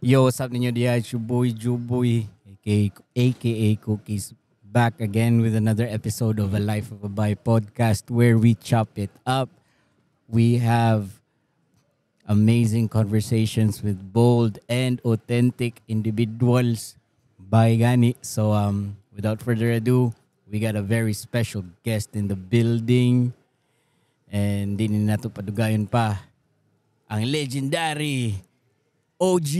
Yo, what's up ninyo diha? It's your boy, Juboy, aka Cookies, back again with another episode of A Life of a Bay podcast where we chop it up. We have amazing conversations with bold and authentic individuals by gani. So without further ado, we got a very special guest in the building. And di na nato padugayon pa, ang legendary OG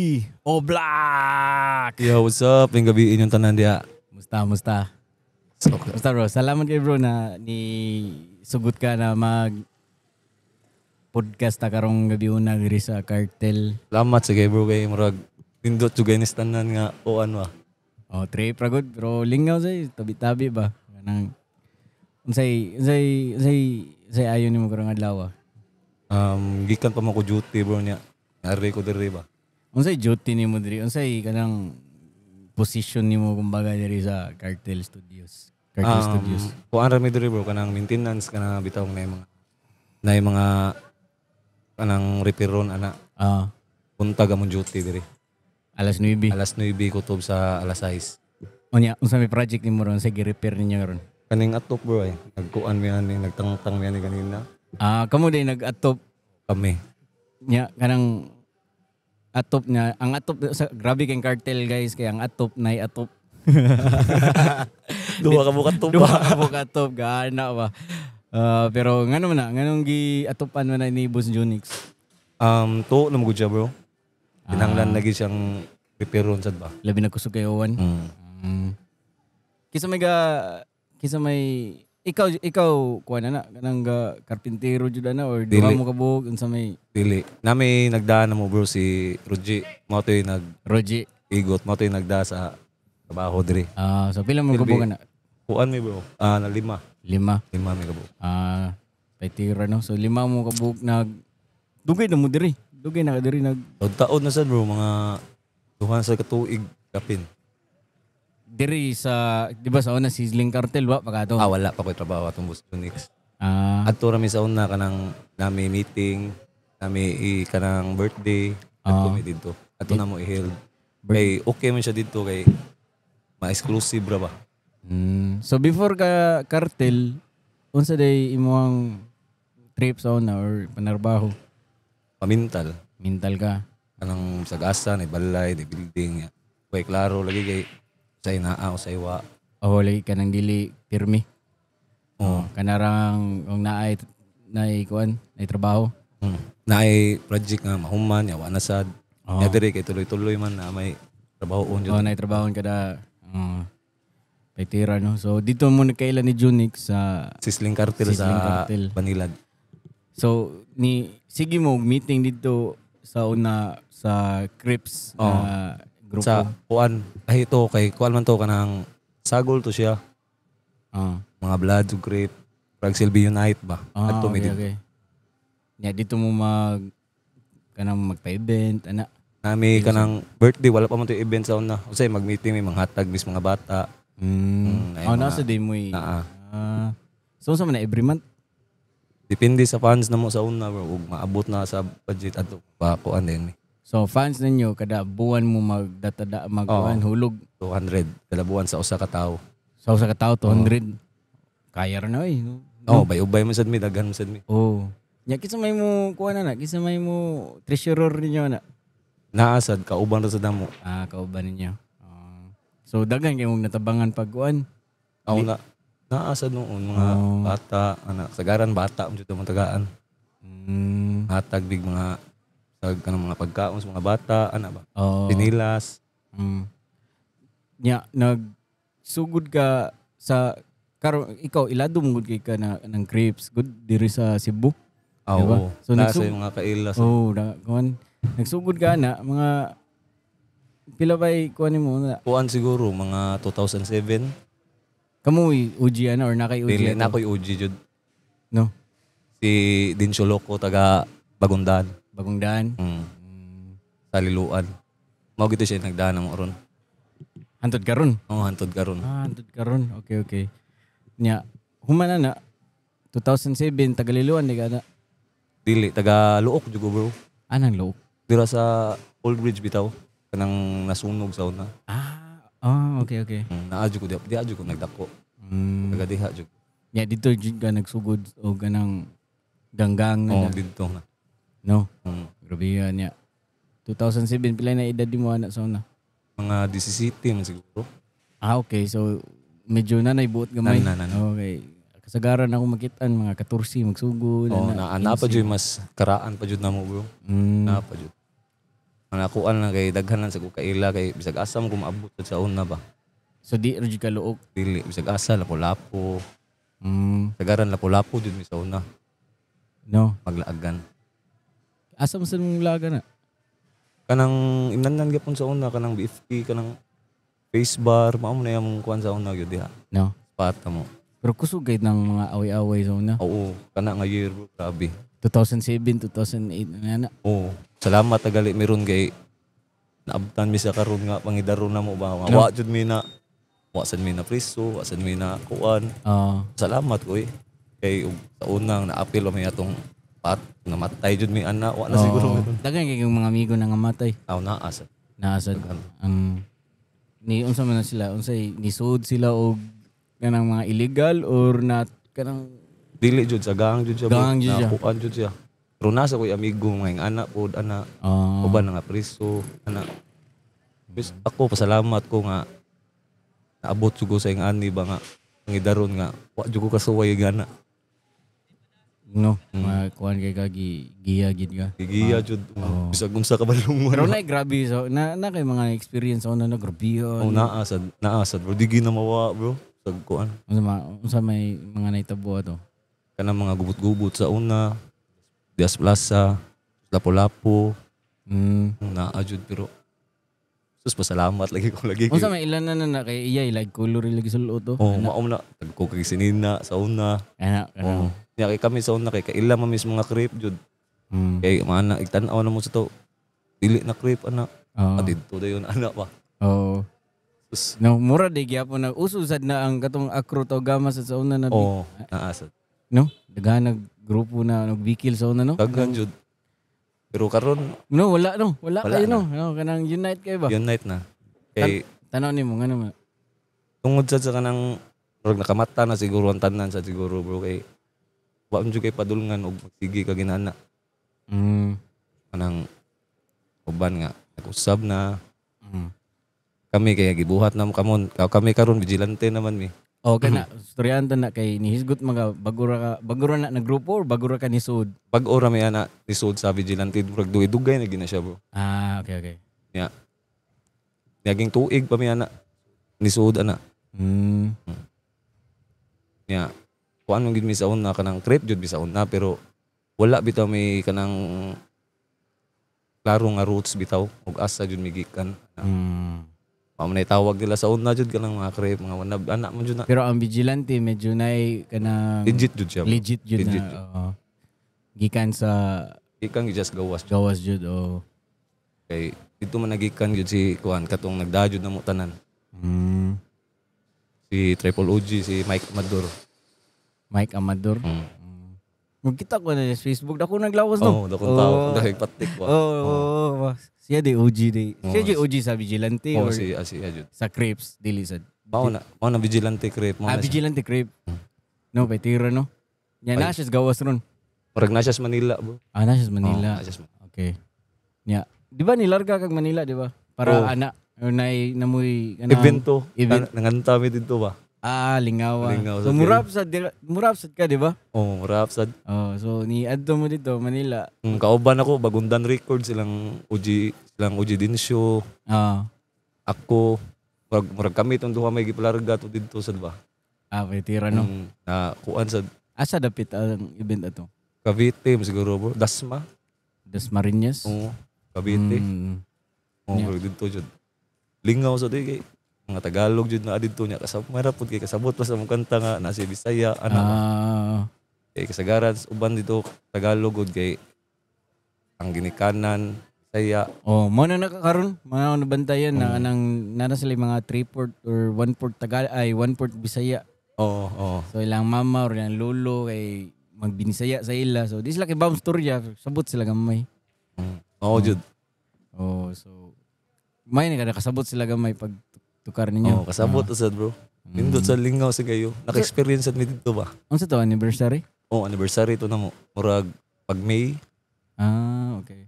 Oblak! Yo, what's up? Maayong gabii inyong tanan diha. Musta, musta? So, Musta, bro? Salamat kay bro na ni sugot ka na mag podcast ta karong gabi una diri sa Cartel. Salamat sige bro kay murag nindot jud ni tanan nga o ano ah. Oh, trip ra gud pero lingaw say tabi-tabi ba. Kanang unsay ayo nimo karong adlaw? Gikan pa mo ko duty, bro, niya. Ari ko diri ba. Unsay duty nimo diri? Unsay kanang position nimo kumbaga diri sa Cartel Studios? Cartel Studios. Kuan ra mi diri, bro, kanang maintenance kana bitaw na mga kanang repair-on ana. Buntag among duty diri. Alas 9. Alas 9 kutob sa alas 6. Unya, unsa may project nimo ron? Unsay gi-repair ninyo ron? Kaning atop, bro, ay. Nagkuan mi ani, nagtangtang mi ani kanina. Ah, kamo din nag-atop? Kami. Nya kanang atop niya, ang atop sa grabe kay Cartel, guys, kay ang atop nay atop. Duha ka bukat to. Duha ka buok atop gana ba. Ah, pero ngano man na nganong gi atopan man na ni Boss Junix? Tuo na mo gud siya, bro. Kinahanglan lagi siyang repair-on sad ba. Labi na kusog kay Owan. Kisa may ikaw kuan na na kanang ga karpintero jud ana or duha Dili. mo ka buok, unsa may Dili. Nami nagdaan na mo, bro, si Roji. Mao to'y nag Roji. Igot, mao to'y nagda sa trabaho diri. Ah, so pila mo Silbi. kabuok na? Kuan mi, bro. Ah, na lima. Lima. Lima mi kabuok. Ah, paitira no. So lima mo kabuok nag dugay na mo diri. Dugay na ka diri nag Taod na sad, bro, mga duha sa katuig kapin. Diri sa, di ba, sa una Sizzling Cartel wa pa kato? Ah, wala pa ko'y trabaho atong Boss Junix. Ah, Adto ra mi sa una kanang nami meeting, nami i kanang birthday, adto mi didto. Adto na mo i-held. Kay okay man siya didto kay ma-exclusive ra ba. So before ka Cartel, unsa day imong trip sa una or panarbaho? Pamintal. Mental ka. Kanang sagasa, na balay, na building. Kay klaro lagi kay sa inaa o sa iwa. O lagi ka nang dili pirmi. Oo. Kanarang kung naay naay kuan, naay trabaho. Naay project nga mahuman, yawa na sad. Oo. Nya diri kay tuloy-tuloy man na may trabaho on Oh, jud. naay trabaho kada paitira no. So dito mo nagkaila ni Junix sa Sizzling Cartel Sizzling sa Cartel. Banilad. So ni sige mo og meeting dito sa una sa Crips na grupo. Sa kuan, ay ito kay kuan man to kanang sagol to siya. Mga Blood ug Crip, Prag Silbi Unite ba. Ah, Adto mi okay, dito. okay. Nya dito mo mag kanang magpa-event ana. Nami kanang birthday, wala pa man to event sa una. Usay mag-meeting may manghatag mis mga bata. Ay Oh, nasa day mo eh. Naa. Ah. So sa man na every month? Depende sa fans na mo sa una, bro, ug maabot na sa budget adto pa kuan din mi. So fans ninyo kada buwan mo magdatada magkuan hulog? 200 kada buwan sa usa ka tawo. Sa usa ka tawo 200. Kaya ra na oy. No? Oh, bay-ubay man sad mi, daghan man sad mi. Oh. Nya kinsa may mo kuan na, kinsa may mo treasurer ninyo na? Naa sad kauban ra sad namo. Ah, kauban ninyo. Ah. So daghan kay mong natabangan pag kuan. Aw na naa sad noon mga bata ana sagaran bata man jud ang tagaan. Hatag big mga sa kanang mga pagkaon sa mga bata ana ba. Oh. Pinilas. Nya nagsugod ka sa karon ikaw ilado mo gud kay ka na ng Crips good diri sa Cebu. Ah, Diba? oo. So, So, nasa yung mga kaila. Oh, na kuan nagsugod ka na mga pila bay kuan nimo na? Kuan siguro mga 2007. Kamo OG ana or nakay OG Dili ato? na ko'y OG jud. No. Si Dincho Loco taga Bagundaan. Bagong daan. Sa Liluan. Mao gito siya nagdaan mo ron. Hantod karon. Oo, hantod karon. Ah, hantod karon. Okay. Nya human na na 2007 Tagaliluan di ka na? Dili taga Luok jud ko, bro. Anang Luok? Dira sa Old Bridge bitaw. Kanang nasunog sa una. Ah, okay. Naa jud ko diha, diha jud ko nagdako. Taga diha jud. Ya dito jud ka nagsugod og kanang ganggang Oh, na. didto na. No. Grabe yan niya. 2007 pila na edad mo ana sa una? Mga 17 man siguro. Ah, okay. So medyo nanay buot gamay. Nan, nan, nan. Okay. Kasagaran ako makitaan mga 14 magsugod. Oh, ana, na pa jud mas karaan pa jud namo, bro. Na pa jud. Ang nakuan lang kay daghan lang sa ko kaila kay bisag asa mo kung maabot jud sa una ba. So di ra jud ka luok. Dili bisag asa lapo-lapo. Sagaran lapo-lapo jud mi sa una No. maglaagan. Asa man sa mong laga na? Kanang imnanan gyapon sa una kanang BFK kanang face bar mao man na yung kuan sa una gyud diha. No. Spot mo. Pero kusog kay ng mga away-away sa una. Oo, kana nga year, bro, grabe. 2007, 2008 na na. Oo. Salamat tagali meron kay naabtan mi sa karon nga pangidaro na mo ba. Wa jud mi na wa sad mi na priso, wa sad mi na kuan. Oo. Salamat ko eh. Kay ug sa unang naapil mi atong pat namatay jud mi ana wa na siguro meron. Daghan kay mga amigo na nga matay. Aw naa sa Naasad ang ni unsa man na sila, unsay nisud sila og kanang mga illegal or na kanang dili jud sa gang jud siya. Bro. Gang jud siya. Nakuan jud siya. Pero nasa ko'y amigo mga anak pod ana. Uban na nga priso ana. Bis ako pasalamat ko nga naabot jud ko sa ing ani ba nga pangidaron nga wa jud ko kasuway nga ana. No, mga kuan kay kagi giya gid ka. Gigiya jud. Bisag unsa ka balungon. Pero na grabe so na na kay mga experience sa una na grabe Oh, naa sad, naa sad bro. Di ginamawa bro. Sag kuan. Unsa may mga nahitabo ato? Kanang mga gubot-gubot sa una. Dias Plaza, Lapu-Lapu. Naa jud pero sus pasalamat lagi ko lagi. Unsa may ilan na na, na kay iya like color lagi sulod to. Oh, maom na. Tagko kay sinina sa una. Ana, ano. Oh. Nya kay kami sa una kay kaila man mis mga crepe jud. Kay mana igtan-aw na mo sa to. Dili na crepe ana. Oo. Ah, didto dayon ana pa. Oo. Sus. No, mura di gyapon na uso sad na ang katong akro to gama sa una na Oh, naa sad. No, daghan nag grupo na nagbikil sa una no. Daghan jud. Pero karon No, wala no, wala, Wala kayo no. No, kanang unite kayo ba? unite na. Kay Tanaw nimo ngano man. tungod sad sa kanang murag nakamata na siguro ang tanan sa siguro bro kay wa man jud kay padulngan og magsige ka ginana kanang uban nga nag-usab na kami kay gibuhat na mo kamon kami karon vigilante naman mi. O kana istoryahan ta na kay nihisgot mga bagura ka bagura na na grupo or bagura ka ni sud. Pag ora mi ana nisud sa vigilante murag dugay-dugay na gina siya bro. Ah, okay. Nya naging tuig pa mi ana nisud ana. Nya kuan man gid mi sa una kanang trip jud mi sa una pero wala bitaw mi kanang klaro nga roots bitaw ug asa jud mi gikan. Mao man tawag nila sa una jud kanang mga crepe mga wanab anak man jud na. Pero ang vigilante medyo nay kanang Legit jud siya. Bro. Legit jud Legit na. Oo. Gikan sa Gikan gyud siya sa gawas jud. gawas jud o. Kay dito man nagikan jud si kuan katong nagda jud na mo tanan. Si Triple OG si Mike Amador. Mike Amador. Magkita ko na sa Facebook dako naglawas no. Oh, dakong tao, dahil patik ba. Oh, oh, oh. Siya di OG di. Siya di OG sa vigilante Oh, or si ah, siya jud. sa crepes dili sad. Mao na vigilante crepe mao Ah, na siya. vigilante crepe. No, pay tira no. Nya na siya sa gawas ron. Murag na siya sa Manila bro. Ah, na siya sa Manila. Oh, na siya sa Manila. Okay. Nya, di ba nilarga kag Manila, di ba? Para Oh. ana or nay namoy kanang Evento. Event. Nanganta mi didto ba? Ah, lingawa. Lingaw So sa murap sa murap sad ka, di ba? Oh, rap sad. Oh, so ni adto mo dito Manila. Kauban ako Bagundan Records silang OG Dinsyo, Ah. ako murag, murag kami itong duha may gipalarga to didto sad ba. Ah, pay tira no. Na kuan sad Asa dapit ang event ato? Cavite siguro bro. Dasma. Dasmariñas. Oo, Cavite. Oo, murag didto jud. Lingaw sa di kay mga Tagalog jud na didto niya kasabot mara pud kay kasabot pa sa mong kanta nga na si Bisaya ana. Ah. Kay kasagaran uban dito Tagalog gud kay ang ginikanan Bisaya. Oh, mo na nakakaron, mga nabantayan na anang nana sila yung mga 3/4 or 1/4 Tagal ay 1/4 Bisaya. Oo, oo. So ilang mama or ilang lolo kay magbinisaya sa ila. So di sila kay bam storya, sabot sila gamay. Oo jud. Oh, so May na kada kasabot sila gamay pag tukar ninyo. Oh, kasabot sad, bro. Nindot sa lingaw sa kayo. Naka-experience sad mi dito ba? Unsa to, anniversary? Oh, anniversary to na mo. Murag pag May, Ah, okay.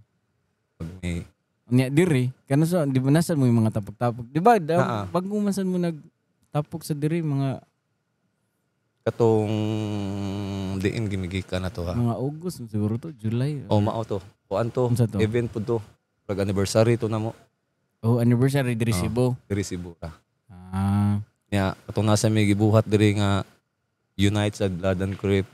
pag May. Nya diri, kano sa di ba nasa mo yung mga tapok-tapok? Di ba? Naa. Bago man sad mo nagtapok sa diri mga Katong diin gimigika na to ha. mga August siguro to, July. Oh, mao to. Kuan to. Unsa to? Event po to. Pag anniversary to na mo. Oh, anniversary diri Oh. Cebu. Diri Cebu ra. Ah. Nya katong nasa may gibuhat diri nga Unite sa Blood and Crepe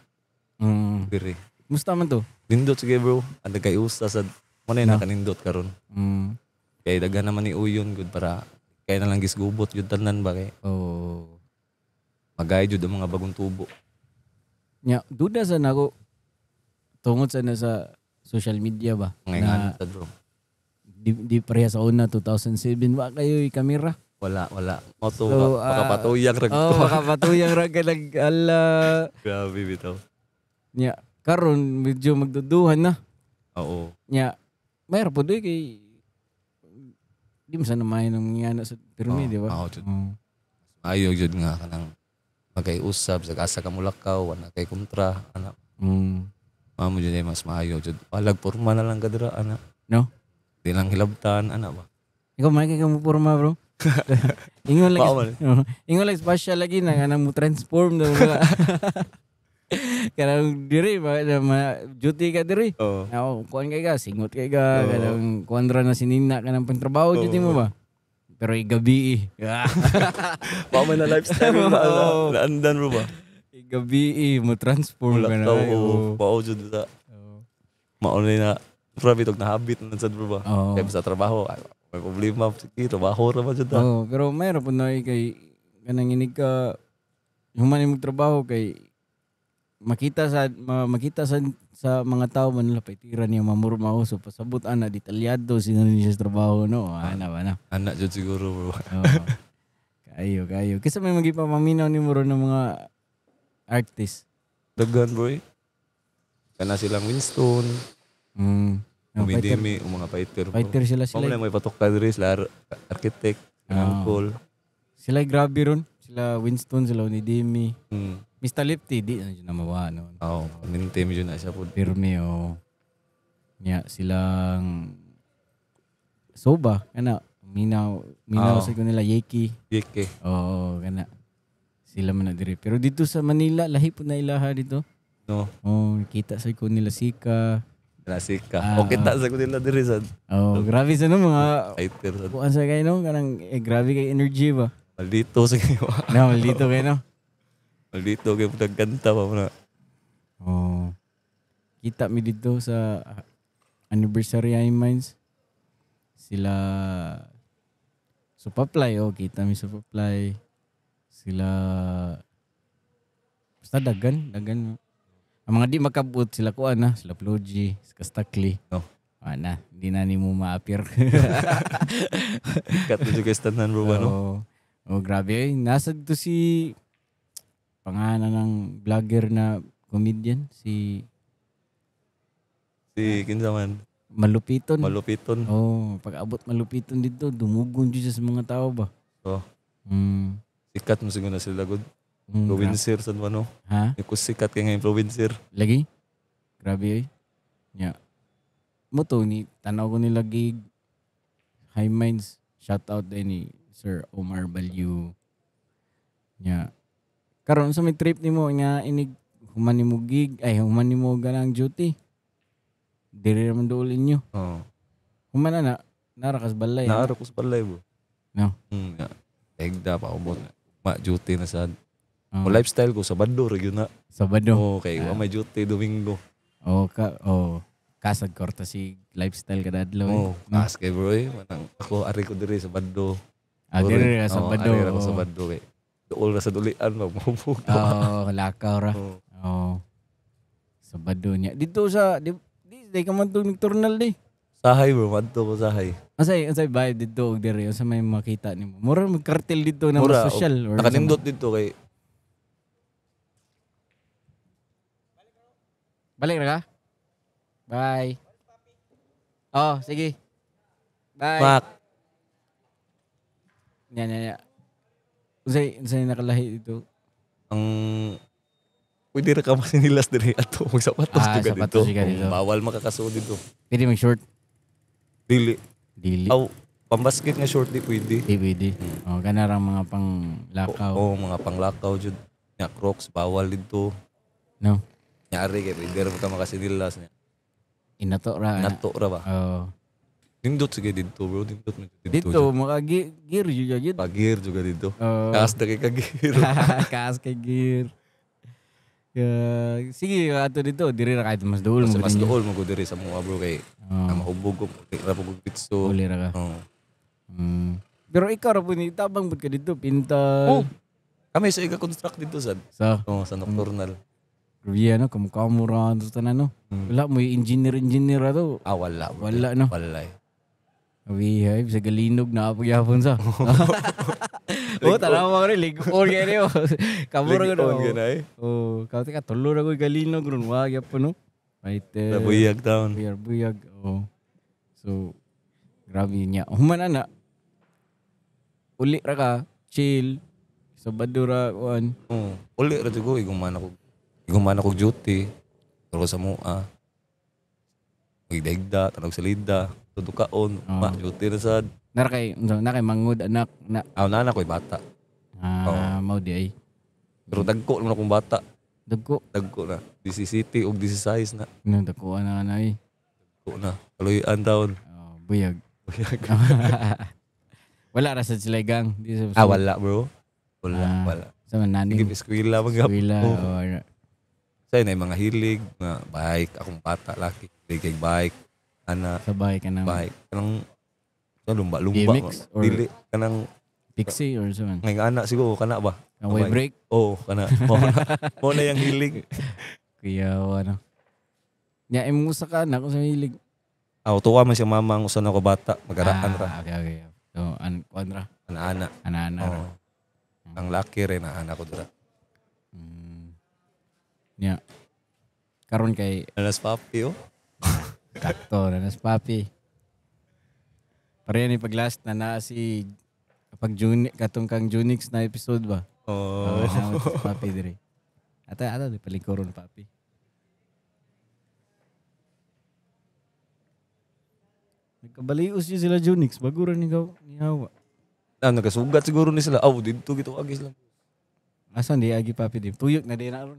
diri. Musta man to? Nindot sige, bro. Ang kay usa sa mo na No. nakanindot karon. Kay daghan naman ni uyon gud para kay na lang gisgubot jud tanan ba kay Oh. magay jud ang mga bagong tubo. Nya, duda sa nako tungod sa na sa social media ba? Mga Na na, sad, bro. di pareha sa una 2007 wa kayo kamera. Wala, wala. Mo to So, makapatuyang ra Oh, makapatuyang ra ka nag ala. Grabe bitaw. Nya, karon medyo magduduhan na. Oo. Nya, mayroon po doy kay di mo sana may nang ngana sa pirmi, Oo, di ba? oo, jud. Oo. Ayo jud nga kanang magkay-usab sa asa ka mulakaw, wala kay kontra ana. Mamo jud ay mas maayo jud. Walag porma na lang kadira ana. No? Di lang hilabtan ana ba. Ikaw may kay mo porma, bro. Ingon lagi. Mao man. Oo. Ingon lang special lagi na kanang mo transform daw wala. Kanang diri ba na duty ka diri. Oo. Ako, kuan kay ka, singot kay ka, Oo. kanang kuan ra na sinina kanang pangtrabaho duty mo ba? Pero igabi eh. Mao man na lifestyle mo na Oo. naandan bro ba. Igabi eh, mo transform ka na. Mulakaw Oo. oo. Mao jud sa mao na na grabe tog nahabit na sad bro ba. Oo. Kaya sa trabaho, ay, may problema sige trabaho ra man jud ta. Oo, pero mayroon po na eh, kay kanang inig ka human imong trabaho kay makita sa mga tao man nila paitira niya mamurma so pasabot ana detalyado sino niya sa trabaho no ana ba na. Ana jud siguro, bro. Oo. Kayo kayo kasi may magipapaminaw ni mo ron ng mga artist. Daghan, bro eh. Kana silang Winston, No, fighter, Umidimi, o mga fighter, bro. fighter sila Mao sila man may patok ka diri sila architect, uncle. Sila grabe ron, sila Winston, sila Onidimi, Mr. Lipty di na jud na mawa no. Oo, paminti medyo na siya po. Pirmi o nya silang Soba kana minaw minaw Oo. sa ko nila Yeki. Yeke. Oo, kana sila man na diri, pero dito sa Manila lahi po na ilaha dito. No, Oh, kita sa ko nila Sika. klasika. Ah, O kita sa ko nila diri sa Oh, grabe sa no mga fighter sa kuan sa kayo no kanang eh, grabe kay energy ba. maldito sa kayo. No, dito kayo no. Maldito kayo nagkanta pa mo na. Oh. Kita mi dito sa anniversary I Mines. Sila Supaplay, oh, kita mi Supaplay. Sila basta dagan, dagan. Ang mga di makabot sila kuan na, sila Plogy, sila Kastakli. No. Ana, di na nimo maapir. Ikat na juga tanan, bro ba no? Oo. Oh, grabe eh. Nasa dito si pangalan ng vlogger na comedian, si Si kinsa man, Malupiton. Malupiton. Oh, pag abot Malupiton dito, dumugon jud siya sa mga tao ba? Oh. Sikat mo siguro na sila gud. Provincer sa ano? Ha? Iko sikat kay nga provincer. Lagi? Grabe eh. Nya. Mo to ni tanaw ko nila gig High Minds. Shout out din ni Sir Omar Balyu. Nya. Karon sa may trip nimo nga inig human nimo gig ay human nimo ganang duty. Diri raman duol inyo. Oo. Human na na nara kas balay. Naaro ko sa balay, bro. No. Ya. Higda pa ubot. Ma duty na sad. Oh, O lifestyle ko Sabado ra gyud na. Sabado. Oo, kay wa may duty Domingo. Oh, ka oh kasag korta si lifestyle kada adlaw. Eh. Oo, kas kay bro eh. Manang ako ari ko diri Sabado. Ah, diri ra Oo, Sabado. Ari ra ko Sabado kay duol ra sa dulian magmubog. Oo, lakaw ra. Oo. Oo. Sabado niya. Dito sa di ka man tong nagturnal di. Sahay, bro, madto ko sahay. Unsay vibe dito og diri unsa may makita nimo? Mura magkartel dito na Mura, mas social or Nakanindot dito kay Balik ra ka? Bye. Oh, sige. Bye. Mac. Nya nya nya. Unsay nakalahi dito? Ang pwede ra ka masinilas diri ato magsapatos Ah, juga sapatos dito. juga dito. Kung bawal makakasuod dito. Pwede mag short. Dili. Dili. Aw, pambasket nga short di pwede. Di pwede. Oh, kana ra mga pang lakaw. Oo, mga panglakaw jud. Nya Crocs bawal dito. No. Nya ari kay pwede ra ka makasinilas nya. Inato ra. Nato ra ba? Oh. Nindot sige dito bro, nindot man jud dito. Dito maka gear jud jud. Pagir juga dito. Oh. Kaas na kay kagir. Kaas kay gear. Sige ato dito diri ra kahit mas duol Mas, mo mas ninyo. duol mo ko diri sa mua bro kay Oh, mahubog ko di ra po ko pitso. uli ra ka. Oo. Pero ikaw ra po ni tabang bud ka dito pintal. Oh. Kami sa iga-construct dito sad. So, Oh, sa nocturnal. grabe ano kamo ra ato tanan no. Wala mo engineer engineer ato. Ah, wala. Bro. Wala no. Wala. Eh. Awi, sa galinog na pagyapon sa. Oh, tanaw mo rin lig-on kay niyo. Kamo ra Ligon ko. ka na eh. Oh, kawti ka tulo ra ko galinog ron wa gyapon no. Right. Buyag taon. Buyag, buyag. Oh. So, grabe niya. Human ana. Uli ra ka, chill. Sabado ra kuan. Oo. Uli ra jud ko iguman ako. Iguman ako duty. Pero sa mua. Magdaigda, tanog salida, tudukaon, ma duty na sad. Nara kay unsa na kay mangod anak na Aw na na ko'y bata. ah, mao di ay. Pero dagko naman akong bata. Dagko. Dagko na. DCCT ug DCSize na. No, dagko na na ay. Dagko na. Kaluyan taon. Oh, buyag. Buyag. Wala ra sa sila gang. Di sa Ah, wala bro. Wala, Ah, wala. Sa man Sige, naning. eskwela mga. Wala. Oh. Oh, ano. Sa na mga hilig, mga bike, akong bata laki. Hilig kay bike, ana, Sa bahay ka ng bike. Kanang sa lumba-lumba. BMX or- Dili kanang pixie or sa man. ngayong ana siguro kana ba? Ang way Bike. break. Oo, kana. Mo na, mo na yung hilig. Kuya ano. Nya imo sa ka na kung sa hilig. Aw, tuwa man siya mama ang usa na ko bata, magaraan ra. Ah, okay, okay. So, an kuan ra. Ana-ana. Ana-ana ra. Oo. Ang laki rin na anak ko dira. Nya. Karon kay Alas papi oh. Sakto na nas papi. Pareha ni pag last na naa si pag Juni katong kang Junix na episode ba? Oh. Oh, naa si papi dire. Ata ata di palingkuron papi. Nagkabalios yun sila Junix, bago ra ni gaw ni hawa. Ah, nagasugat siguro ni sila. Aw, didto gito agi sila. Asan di agi papi di? Tuyok na di na ron.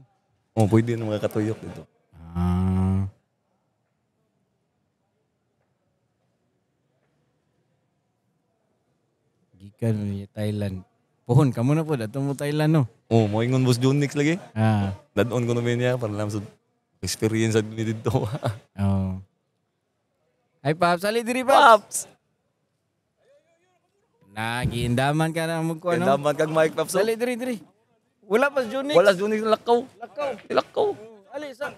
Oh, pwede na mga katuyok dito. Ah. Gikan mo niya Thailand. Pohon kamo na po dato mo Thailand no. Oh, mo ingon boss Junix lagi. Ah. Dadon ko naman niya para lang sa experience sa ni dito. Oh. Ay Paps, ali diri Paps. Paps. Nagiindaman ka na magkuano. Kandaman kag mic Paps. oh. Dali diri diri. Wala pa si Junix. Wala Junix lakaw. Lakaw. Lakaw. Ali sa.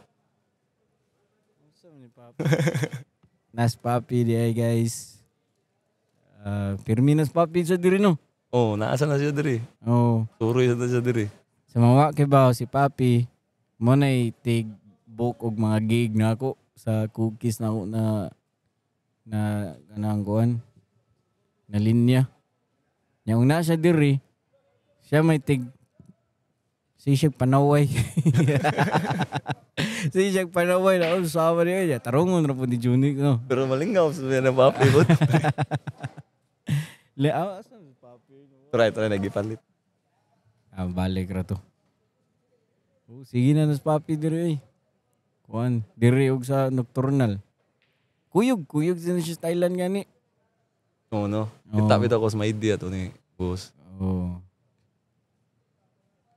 Unsa man ni Papi? Nas Papi di ay guys. Ah, pirmi nas Papi sa diri no. Oh, naasa na siya diri. Oh. Suroy na siya diri. Sa mga wa kay ba si Papi mo nay tig book og mga gig na ako sa cookies na ako na na kanang kuan na linya. Nya ung na siya diri, siya may tig si siya panaway. Si siya panaway na oh, sama niya niya. Tarungon ra po ni Junik no. Pero malingaw sa na papi bot. Le ah, asa si Papi? No? Try try nagipalit. Ah, balik ra to. Oh, sige na nas papi diri eh. Kuan, diri og sa nocturnal. Kuyog, kuyog din siya sa Thailand gani. Oo no. Oo. Kita bitaw ko sa may idea to ni boss. Oh.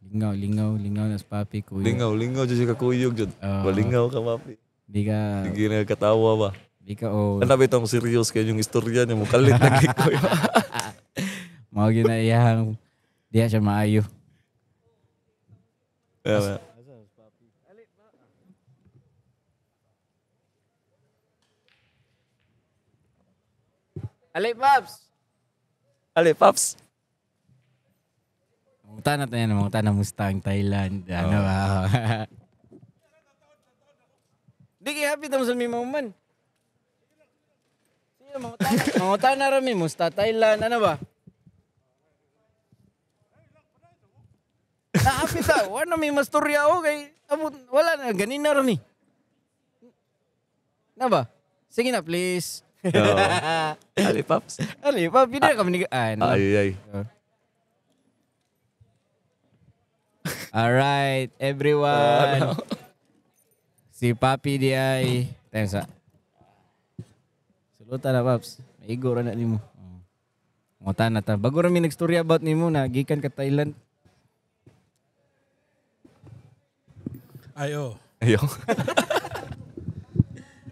Lingaw, lingaw, lingaw nas papi kuyog. Lingaw, lingaw jud siya kakuyog jud. Oo. Malingaw ka papi. Di ka, Sige na katawa ba. di ka oh. Ano bitong serious kayo yung istorya niya mo kalit na ko. Mao gyud na iyang diha siya maayo. Yeah. Ali Paps. Ale paps. Mangutan na tayo, mangutan na musta ang Thailand. Ano ba? Di kay happy tamo sa mi man. Sige, mangutan. Mangutan na rami musta Thailand, ano ba? Hapit ta. Wala may mastorya o kay abot wala na ganina ra ni. Na ba? Sige na, please. Oo. Ali, Paps. Ali, pa pina kami ni ah, no. Ay, ay. All right, everyone. Si Papi di ay tayo sa. Sulutan na, Paps. Maigo ra na nimo. Oh. Ngutan na ta. Bago ra mi nagstorya about nimo na gikan ka Thailand. Ay, oh. Ayaw.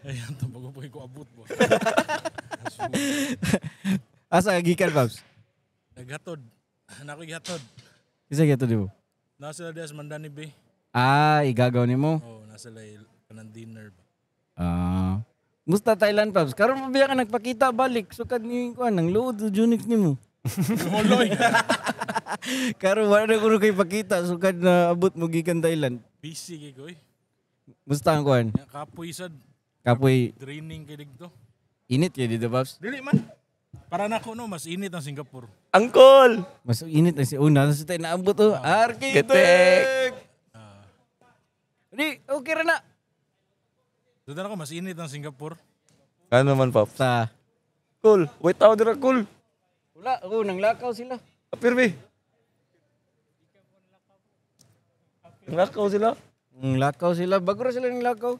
Ayan, ito, bago pa ko abot ba. Asa ka gikan, Paps? Naghatod. Nako gihatod. Isa gyud to di mo. Nasa sila diya sa Mandani Bay. Ah, igagaw nimo. Oh, nasa sila kanang dinner ba. Ah. Musta Thailand, Paps? Karon pa biya ka nagpakita balik sukad ni kuan nang luod sa Junix nimo. Moloy. Karon wala na kuno kay pakita sukad na abot mo gikan Thailand. Busy kay ko eh. Musta ang kuan? Nga, kapoy sad. Kapoy Training kay dito. Init kay dito, Paps. Dili man. Para nako no, mas init ang Singapore. Angkol! Mas init na si una. Sa tayo naabot oh. Architect! Ketek! Di, okay ra na. So ko mas init ang Singapore. Ano man, Paps? Sa, Cool. Wait, tao dira, cool. Wala, oh, nanglakaw sila. Apirmi. Nglakaw sila. Nanglakaw sila. Bago ra sila nanglakaw.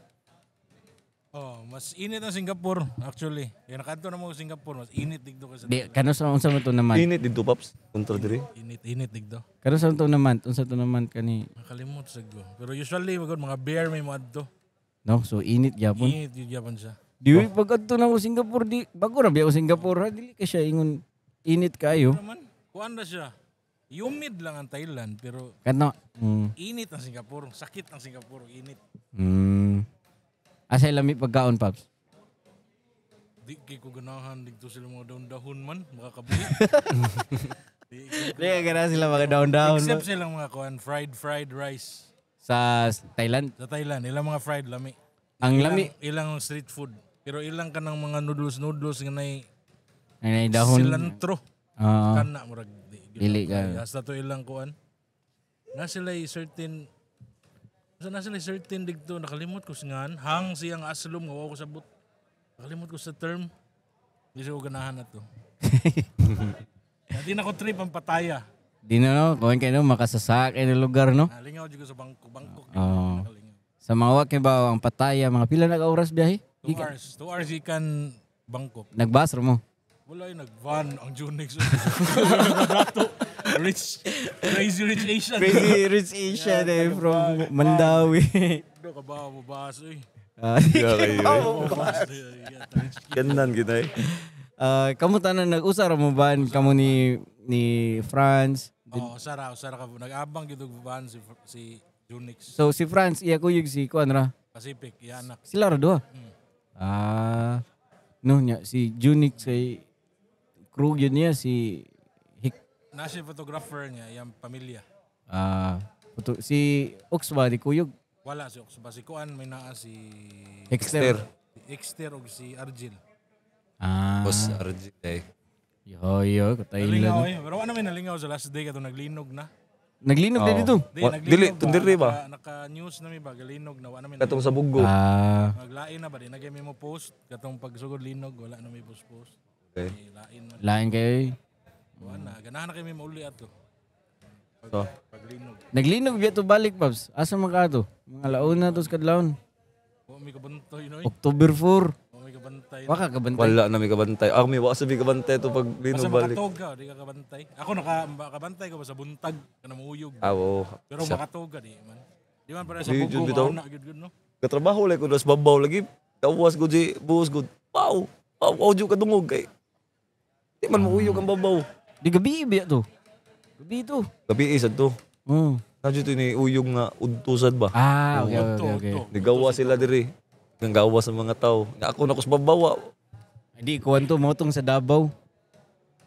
Oh, mas init ang Singapore actually. Kaya nakadto na mo sa Singapore, mas init dito kaysa Di, kano sa unsa man to naman? Init dito, Paps. Kontra diri. Init init dito. Kano sa to naman? Unsa to naman kani? Nakalimot sa go. Pero usually magod mga bear may moadto. No, so init gyapon. Init yun gyapon siya. Di oh. Pag adto na ko Singapore di bago ra biya ko Singapore ha dili ka siya ingon init kayo. Naman, kuan na siya. Humid lang ang Thailand pero Kano? Init ang Singapore. Sakit ang Singapore, init. Asa lami pagkaon, Paps? Di kay ko ganahan dito sila mga dahon-dahon man, makakabili. Di Di ka ganahan sila mga dahon-dahon. Except silang mga kuan fried fried rice Sa Thailand. sa Thailand, ilang mga fried lami. Ang lami Ilang street food. Pero ilang kanang mga noodles noodles nga nay ay dahon. cilantro. Oo. Kana murag di. Dili ka. Hasta to ilang kuan. Na sila certain Sa na sila certain didto nakalimot ko sa ngan hang siyang aslom nga wa ko sabot. Nakalimot ko sa term. Di siya ko ganahan na to. Di na ko trip ang Pattaya. Di na no, kuan kayo no, makasasakay na lugar no. Nalingaw jud ko sa Bangkok, Bangkok. Oo. Nakalingaw. Sa mga wa kay ba ang Pattaya, mga pila na ka oras biyahe? 2 hours, 2 hours ikan Bangkok. Nagbas ra mo. Wala yung nag-van ang Junix. Rich, crazy rich Asian. Crazy rich Asian eh, from Mandawi. Do ka ba mo bas oy. Ah, Yeah, kayo, eh. Bas, eh, rich kid. Ganan gid ay. Ah, kamo tanan nag-usar mo ba kamo ni Franz? Oo, usara, usara ka. Nag-abang gyud og van si si Junix. So si Franz iya kuyog si kuan ra. Pacific, iya anak. Sila ra duha. Ah, no nya si Junix kay crew yun niya si Hick Na siya photographer niya, iyang pamilya. ah puto, si Ox ba di kuyog? Wala si Ox ba si Kuan may naa si Hexter. si Exter og si Argil. Ah, Boss RG ay. yo yo katay Nalingaw eh. Pero ano may nalingaw sa last day kato naglinog na. Naglinog na Oo. dito. Di, Wa- dili, naglinog tundiri ba? Naka, news na mi ba galinog na wa na mi. Katong sa Bugo. Ah, Maglain na ba di nagay mo post katong pagsugod linog wala na may post post. Okay. Di, lain man. lain kayo. Eh. Wala na ganahan na kay mi mauli ato. Pag, So. paglinog. Naglinog biya to balik, Paps. Asa man ka to? Mga launa to sa kadlawon. Wa mi kabantay noy. October 4. Wa mi kabantay. Waka kabantay. Wala na may kabantay. Ako may wa sa may kabantay to pag lino Basta balik. makatog ka, di ka kabantay. Ako naka kabantay ko ba sa buntag kana muuyog. Ah, oo. Pero makatog ka di man. Di man para sa Di, bugo jud bitaw. mauna gyud gyud no. Katrabaho lay ko das babaw lagi. Tawas ko di buhos ko. Wow. Wow, wow jud kadungog kay. Di man muuyog ang babaw. Di gabi biya to. Gabi to. Gabi isa to. Oh. Na jud ni uyog nga udtusad ba. Ah, okay, Udto, okay. udto. Nigawa sila diri. Nang gawa sa mga tao. Nga ako na ko sa babaw. Ah. Di kuan to motong sa Davao.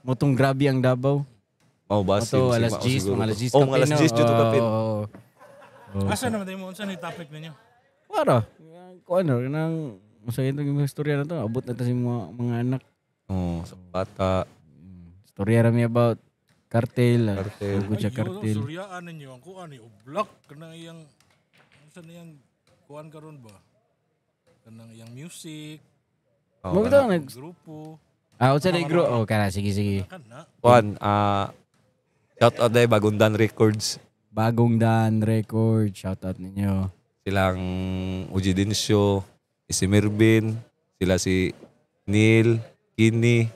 Motong grabe ang Davao. Mao basin. Moto alas mao 10, siguro mga alas to. 10 Oh, mga alas 10 jud to kapin. Oo. Asa naman tayo mo unsa ni topic ninyo? Wala. Kuan ra nang sa itong mga istorya na to, abot na ta sa mga anak. Oh, sa bata. Istorya ra mi about Cartel. Cartel. Sugod siya Ay, cartel. Suryaan ninyo ang kuan ni Oblak kanang iyang unsa na iyang kuan karon ba? Kanang iyang music, Oh, Mo bitaw nag grupo, Ah, unsa na gro? Oh, kana, sige sige. kana. Kuan, shout out dahil Bagong Dan Records. Bagong Dan Record, shout out ninyo. Silang Uji Dinsyo, si Mervin, sila si Neil, Kini.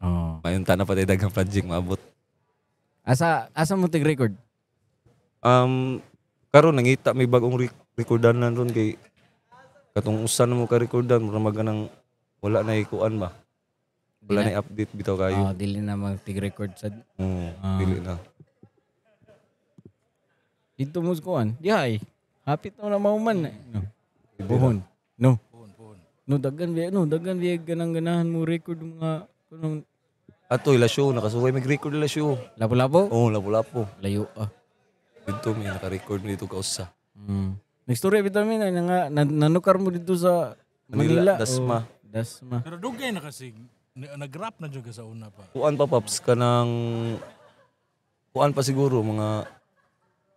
Oh. Mayun ta na pati daghang project maabot. Asa asa mo tig record? Karon nangita may bagong recordanan ron kay katong usan mo ka recordan mura maganang wala na ikuan ba. Wala na update bitaw kayo. Ah, dili na mag tig record sad. Oo, dili na. Dito mo sa kuan. Di ay. Hapit na na mauman. No. Buhon. No. Puhon, puhon. No, daghan biya, no, daghan biya ganang ganahan mo record mga kunong Ato ila show nakasuway mag record ila show. lapo-lapo. Oo, lapo-lapo. Layo ah. Dito may naka-record dito ka usa. Next story bitaw mi na nga nanukar mo dito sa Manila. Manila, Dasma. Oh, Dasma. Pero dugay na kasi nag-rap na jud ka sa una pa. Kuan pa, paps, kanang kuan pa siguro mga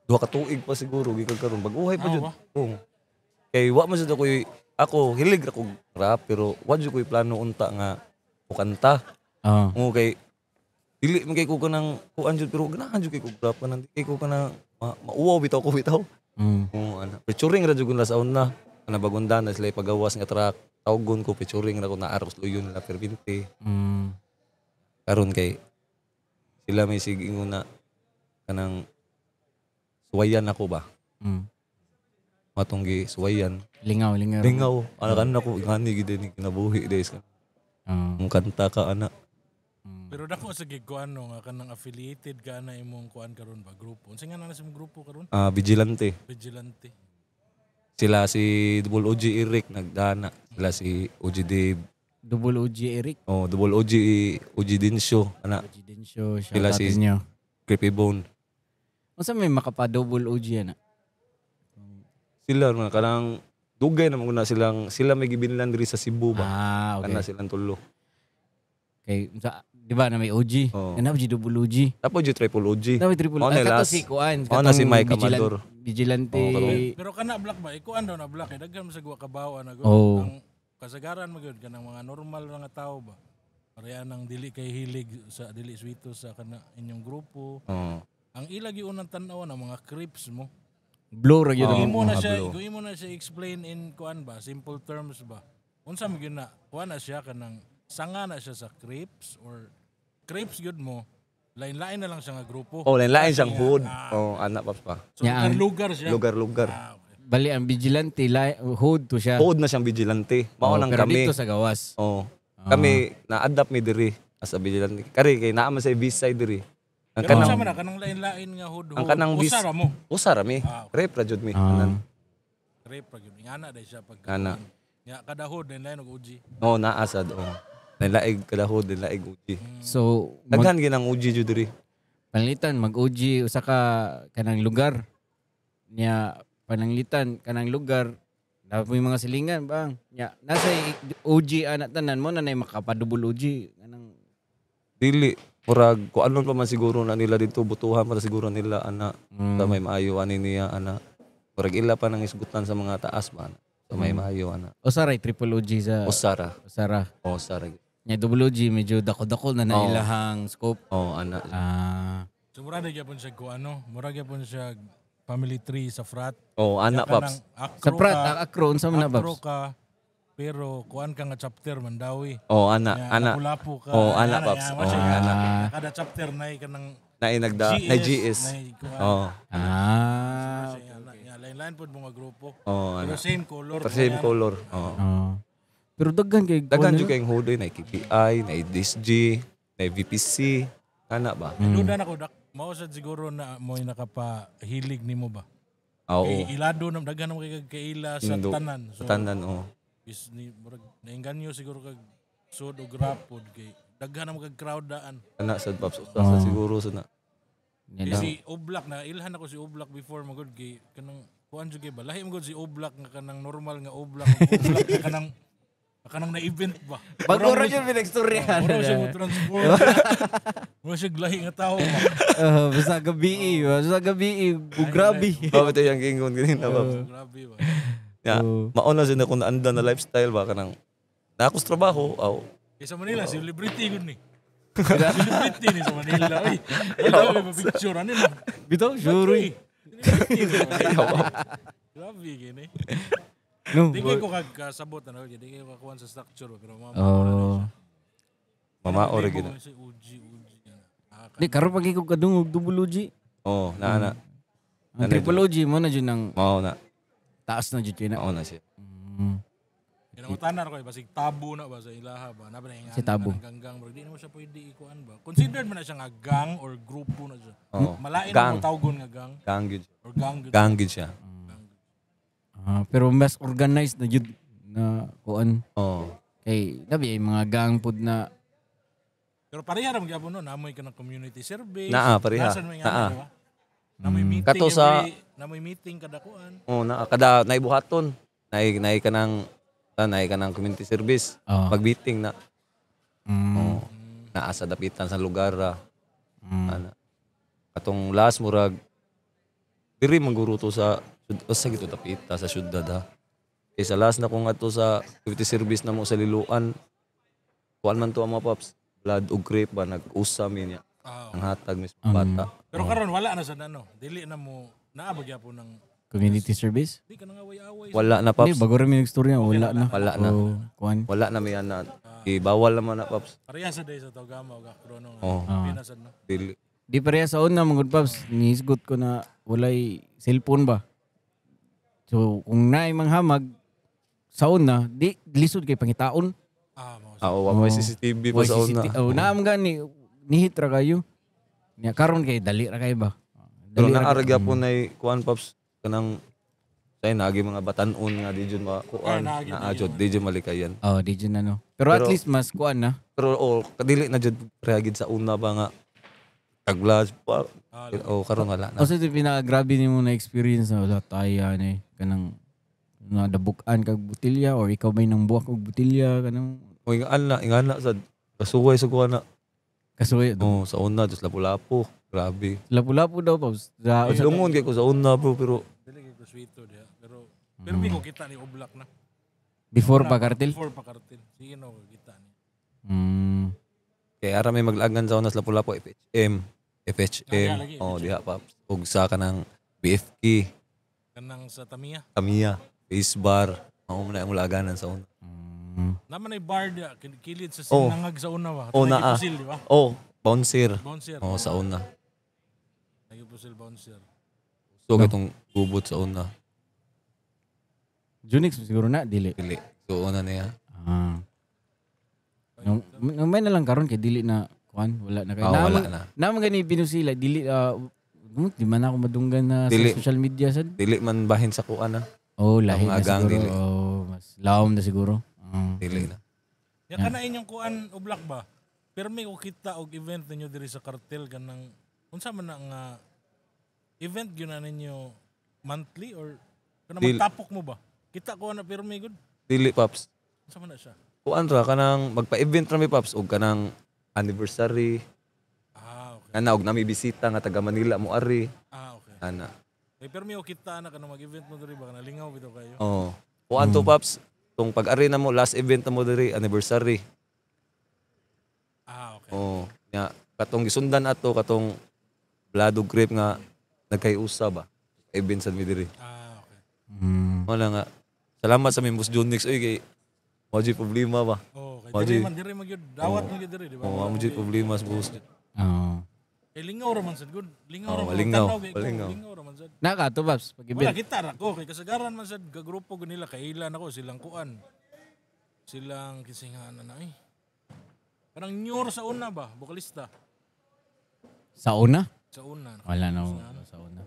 2 ka tuig pa siguro gikan karon bag-uhay pa jud. Oo. Kay wa man sad ako'y ako hilig ra kog rap pero wa jud ko'y plano unta nga mukanta. Ah. Oo, kay dili man kay ko kanang kuan jud pero ganahan jud kay kog rap kanang di kay ko kanang mauwaw bitaw ko bitaw. Oo, ana. Featuring ra jud ko na sa una. Ana bagong dana sila ipagawas nga track. Tawgon ko featuring ra ko na aros luyon nila perpinte. Karon kay sila may sige na kanang suwayan ako ba? Matong gi suwayan. Lingaw, lingaw. Lingaw, ana kan ako ngani gid ni kinabuhi days. Mong kanta ka ana. Pero dako sa gig kuan no nga kanang affiliated ka na imong kuan karon ba grupo. Unsa nga na sa imong grupo karon? Ah, vigilante. Vigilante. Sila si Double OG Eric nagdana. Sila si OG Dave. Double OG Eric. Oh, Double OG OG Dinsyo ana. OG Densyo, shout Sila out si- ninyo. Creepy Bone. Unsa may makapa-double OG ana? Sila mga kanang dugay naman na silang sila may gibinlan diri sa Cebu ba. Ah, okay. Kana silang tulo. Kay unsa, di ba na may OG? Oo. Ano OG double OG? Tapos yung triple OG. Dapat triple. Oh, Ah, na kato last. si Kuan. Oh, na si katong Mike Amador. Vigilante. Oo, katong- Pero kana black ba? Ikuan daw na black eh daghan sa guwa kabaw ana gud. Oo. Ang kasagaran mo gyud kanang mga normal ra nga tao ba. Pareha nang dili kay hilig sa dili swito sa kana inyong grupo. Oo. Ang ila gyud unang tan-aw na mga creeps mo. Blow ra gyud Oo. ang Imo na mga siya, blow. kung imo na siya explain in kuan ba, simple terms ba. Unsa man gyud na, kuan na siya kanang sanga na siya sa creeps or creeps gyud mo, lain-lain na lang siya nga grupo. Oh, lain-lain siyang hood. Oh, anak pa pa. So Nya, ang- lugar siya. Lugar-lugar. Ah, okay. Bali ang vigilante hood to siya. Hood na siyang vigilante. Mao Oo, nang pero kami. dito sa gawas. Oh. Kami na-adapt mi diri as a vigilante. Kari kay naa man sa B side diri. Ang Pero kanang unsa man na kanang lain-lain nga hood. Ang kanang usa ra mo. Usa ra mi. Ah, Rep ra jud mi. Ah. Anan. Creep ra gyud. Ingana day siya pag Ana. Nya kada hood lain-lain og OG. Oh, naa sad oh. Lain-laig kada hood, lain-laig OG. So mag, Daghan ginang OG jud diri. pananglitan mag OG usa ka kanang lugar. Nya pananglitan kanang lugar na may mga silingan bang. Nya nasa OG ana tanan mo na nay makapa-double OG kanang Dili murag ko anon pa man siguro na nila dito butuhan pa siguro nila ana sa may maayo ani niya ana. Murag ila pa nang isgutan sa mga taas ba ana. Sa may maayo ana. Usa ray triple OG sa Usara. Usara. Oh, usara. Nya double OG medyo dako-dako na Oo. nailahang scope. Oh, ana. Ah, So mura na gyapon siya kuan no. Mura gyapon siya family tree sa frat. Oh, ana Nya paps. kanang akro sa prat ka, akro unsa man na akro babs? ka, pero kuan ka nga chapter Mandawi. Oh, ana, Nya, ana. Lapu-lapu ka. Oh, ana, paps. nya, Oh, siya. ana. Kada chapter na kanang Na nagda na GS. Nay kuan. Oh, Ah. Siya, ana. Nya, lain-lain pod mga grupo. oh, ana. Pero same color. Pero same color. Oh. Oh. Pero daghan kay Daghan jud kayong hood na KPI, na DSG, na VPC, ana ba? Duda na ko dak mao sad siguro na mo'y nakapahilig nimo ba. Ah, Oo. Kay ilado na daghan naman kay kaila sa Indo. tanan. So Sa tanan, oh. is ni murag nainganyo siguro kag sud og rap pod kay daghan naman kag crowd daan. Ana sad paps usa sa siguro sa na. Nya Kay lang. si Oblak na ilhan ako si Oblak before magud kay kanang kuan jud kay ba lahi magud si Oblak nga kanang normal nga Oblak ug Oblak nga kanang Kanang na-event ba? Bago ra siya pinagstoryahan. Mura siya mo transform. Mura siya lahi nga tao ba? Basta gabi, basta gabi, grabe. Bakit yung gingon ganina ba? Grabe ba? Ya, mauna siya na kung naanda na lifestyle ba kanang na ako sa trabaho, aw. Kay sa Manila, celebrity gud ni. Celebrity ni sa Manila. Uy, ito may picture ano na. Bitaw, sure. Uy, celebrity ni sa Manila. Grabe gini. No. Di kayo ko kagkasabot ano, di kayo kakuan sa structure pero mama. Oh. Mama ora gid. Si OG OG. Ah, Di karon pag ikaw kadungog double OG. Oh, naa na. Ang triple OG mo na jud ang Mao na. taas na jud kay na. Mao na siya. Kinamutanan ko eh, basig tabo na ba sa ilaha ba? Napa na Si tabo. Ganggang bro. Di na mo siya pwede ikuan ba? Considered man na siya nga gang or grupo na siya. Oo. Malain Gang. na mo tawgon nga gang Gang gid. or gang gud. Gang gid siya. Ah, pero mas organized na jud na kuan. Oh. Kay labi ay mga gang pud na Pero pareha ra man gyapon no, namoy ka ng community service. Naa, pareha. Nasan may nga, Naa. di ba? Namoy meeting Kato sa- every, namoy meeting kada kuan. Oh, na kada naibuhaton. Naay naay ka ng naay ka ng community service. Ah. Pag-meeting na. mm, Oh. Naa sa dapitan sa lugar ra. mm, Ana. Katong last murag diri mangguro to sa sa gito dapita sa syudad ha. Kay sa last na kung ato sa community service na mo sa Liloan. Kuan man to ang mga paps. Blood ug grape ba nag-usam niya. Ah, Ang hatag mismo bata. Pero karon wala na sa ano, dili na mo naa ba gyapon ng community service. di ka nang away-away. Wala na Hindi, paps. bago ra mi nagstorya, wala na. Wala na. Oh, kuan. Wala na may ana. Ibawal naman na paps. Pareha sa day sa Taugama og Akrono nga. Oh. Di na sad no. Dili. Di pareha sa una mga good paps, nihisgot ko na walay cellphone ba. So kung naay manghamag sa una, di lisod kay pangitaon. Ah, mo. Ah, oh, wa may CCTV pa Walay sa una. CCTV. Oh, naam gani nihit ra kayo. Nya karon kay dali ra kay ba. Pero Dali ra naa ra gyapon nay kuan paps kanang say naagi mga batan-on nga di jud makuan. Ah, naagi Naa jud di jud malikayan. Oh, di jud ano. Pero, at Pero- least mas kuan na. Pero oh, kadili na jud reagid sa una ba nga taglas pa. Ah, Oh, karon wala na. Kasi ito pinaka-grabe nimo na experience na wala tayo ano eh, kanang nadabukan kag butilya or ikaw may nang buwak og butilya kanang O ingaan na, ingaan na sad kasuway sa kuan na. kasuy. Oh, sa una dus lapu-lapu. Grabe. Lapu-lapu daw paps. Sa, sa, Lungon kay ko sa una bro pero Dili kay ko sweeto diha. Pero pero mi ko kita ni Oblak na. before pa kartel. Before pa kartel. Sige no kita ni. Kay ara may maglagan sa una sa lapu-lapu FHM. FHM. Ah, lagi, Oh, diha paps. Ug sa kanang BFK, Kanang sa Tamiya. Tamiya, Face Bar. Mao man na ang laganan sa una. Naman ay bar diha kilid sa Oh. sinangag sa una ba. Oh, naa. Pusil, di ba? Oh, bouncer. Bouncer. Oh, sa una. Nagipusil bouncer. So katong gubot sa una. Junix siguro na dili. Dili. So una niya. Ah. Nung, nung may na lang karon kay dili na kuan wala na kay. Ah, wala na. Naman gani binusila dili di man ako madunggan na Dili. sa social media sad. Dili man bahin sa kuan na. Oh, lahi Ang na agang siguro. dili. Oh, mas lawom na siguro. Ah. Dili na. Ya kana inyong kuan Oblak ba? Pero may ko kita og event ninyo diri sa kartel kanang unsa man na nga event gyud na ninyo monthly or kanang Dili. magtapok mo ba? Kita ko na pirmi gud. Dili paps. Unsa man na siya? Kuan ra kanang magpa-event ra mi paps og kanang anniversary. Ah, okay. Ana og nami bisita nga taga Manila mo ari. Ah, okay. Ana. Kay pirmi ko kita na kanang mag-event mo diri ba kana lingaw bitaw kayo. Oh. Kuan to paps. Tong pag-ari na mo last event na mo diri anniversary. Ah, okay. Oh, nya katong gisundan ato katong blood ug grape nga nagkayusa ba. Event sad mi diri. Ah, okay. Wala nga. Salamat sa Mimbus Junix oy kay mo jud problema ba. Oh, kay Mo diri jud- man diri man gyud dawat man gyud diri di ba? Oh, mo jud problema sa boss. Oh. Kay lingaw ra man sad gud. Lingaw ra Oh, man lingaw, tanaw kay ko, lingaw. Lingaw ra man sad. Naka to paps pag Wala event. kita ra ko kay kasagaran man sad gagrupo gud nila kailan ako silang kuan. Silang kisingan na eh. Parang nyur sa una ba, vokalista Sa una? sa una. Wala na sa una.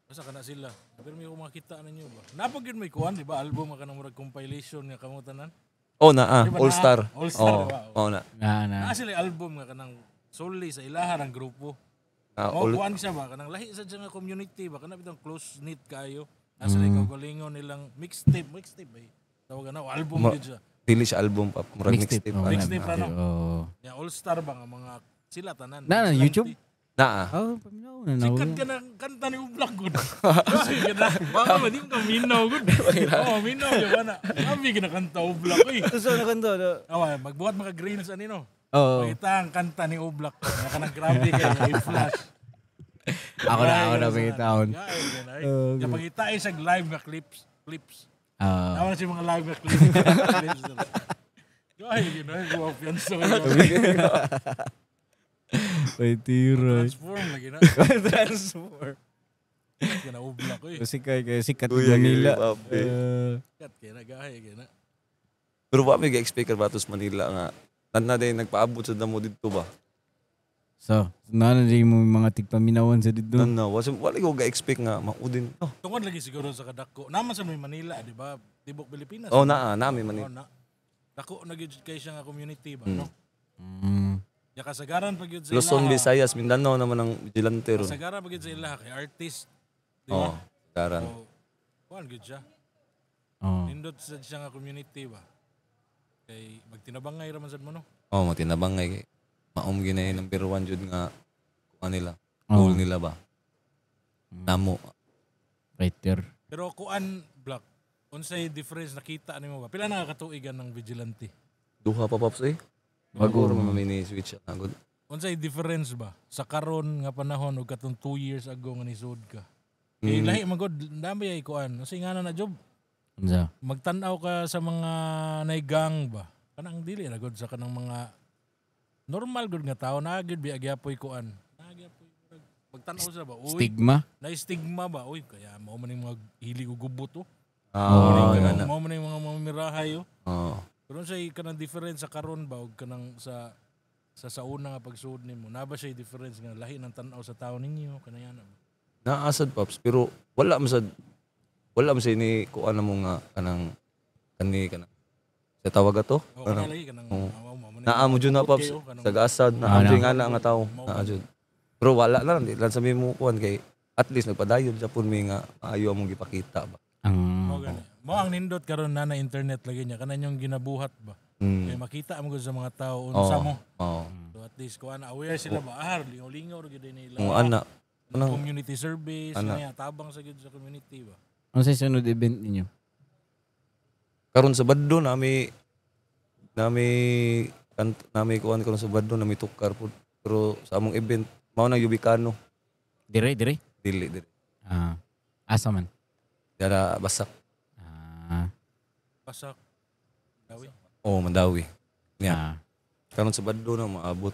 Basta kana sila. Pero may ko makita ninyo ba. Napag yun may kuan, di ba? Album nga kanang murag compilation nga kamo tanan. Oh na ah, Di ba All na- Star. All Star, Oh, di ba? oh na. Na na. Naa sila album nga kanang solely sa ilaha ang grupo. Ah, Oh, all, kuan siya ba kanang lahi sa siya nga community ba kana bitong close knit kayo. Nasa mm. Kaugalingon nilang mixtape, mixtape ba? Tawag na album gid siya. Dili siya album pa, murag mixtape. Oh, Ana. Mixtape, ano? Oh. Ya all star ba nga mga sila tanan. Na, Vigilante. YouTube? Naa. Oh, paminaw na na. Sikat ka na kanta ni Oblak gud. Sige na. Baka ba di mo ka minaw gud. Oh, minaw ya ba na. Abi ka na kanta Oblak oy. So na kanto. Awa, magbuhat mga greens ani no. Oh. Pakita ang kanta ni Oblak. Nga kanang grabe kay i-flash. Ako na pangitaon. Oh, ya pangita ay sa live nga clips, clips. Ah. Tawa na siya mga live nga clips. Clips na. Ay, ginagawa piyanso. Ay, tira. Transform lagi na. Transform. Kaya na Oblak oy. Kasi kay sikat Kuya, Manila. papi. Sikat kay na gahay kay na. Pero wa may ga-expect ba sa Manila nga na din nagpaabot sa damo didto ba? So, nana din mo mga tigpaminawan sa dito. Nan na wala ko ga-expect nga maudin. Oh, Tungod lagi siguro sa kadako. Naman sa may Manila, di ba? Tibok Pilipinas. oh naa nami Manila. Oh, na. Dako na gyud kay siya nga community ba, no? Ya kasagaran pag gyud sa Luzon, ilaha. Visayas, Mindanao naman ang vigilante ron. Kasagaran pag gyud sa ilaha kay artist, di ba? Oh, karan. So, kuan gyud siya. Oh. Nindot sa siya nga community ba. Kay magtinabangay ra man sad mo no. Oh, matinabangay kay maom ginay number 1 jud nga kuan nila. Oh. Goal nila ba? Namo. Right there. Pero kuan Black, unsay difference nakita nimo ba? Pila na ka katuigan ng vigilante? Duha pa paps eh. Bago ra man ni switch na good. Unsay difference ba sa karon nga panahon ug katong 2 years ago nga nisud ka? Kay lahi man gud, dami ay kuan. Unsay nga na job? Unsa? Magtan-aw ka sa mga naigang ba? Kanang dili ra gud sa kanang mga normal gud nga tao na gyud biya gyapoy kuan. Naa gyapoy magtan-aw sa ba? Uy, Stigma? na stigma ba? Uy, kaya mao man yung mga hilig og gubot oh. Ah, oh, Mao man yung mga mamirahay oh. Oh. Pero unsay kanang difference sa karon ba og kanang sa sa una nga pagsuod nimo? Na ba siya difference nga lahi ng tan-aw sa tao ninyo kanang ba? Naasad paps pero wala man sad wala man sad ni kuan na mo nga kanang kani kanang sa tawag ato. O kanang lagi kanang mao man Naa mo jud na paps kayo, kanang- sa gaasad naa mo jud nga na nga tao naa jud. Pero wala na lang di lang sabi mo kuan kay at least nagpadayon japon mi nga maayo among gipakita ba. Ang Mao gani. Mao ang nindot karon na na internet lagi niya kanan yung ginabuhat ba. Kay makita mo gud sa mga tao unsa mo. Oh. So at least kuan aware sila ba ah lingaw-lingaw ra gyud nila. Kung ana Community service ana tabang sa gyud sa community ba. unsay sunod event ninyo? Karon sa Baddo nami nami kant, nami kuan karon sa Baddo nami tukar pud. Pero sa among event mao nang Yubicano Dire, dire. dili dili. Ah. Asa man? Dara basak. Ah. Pasak. Dawi. Oh, Mandawi. Yeah. Ah. Karon sa Baddo na maabot.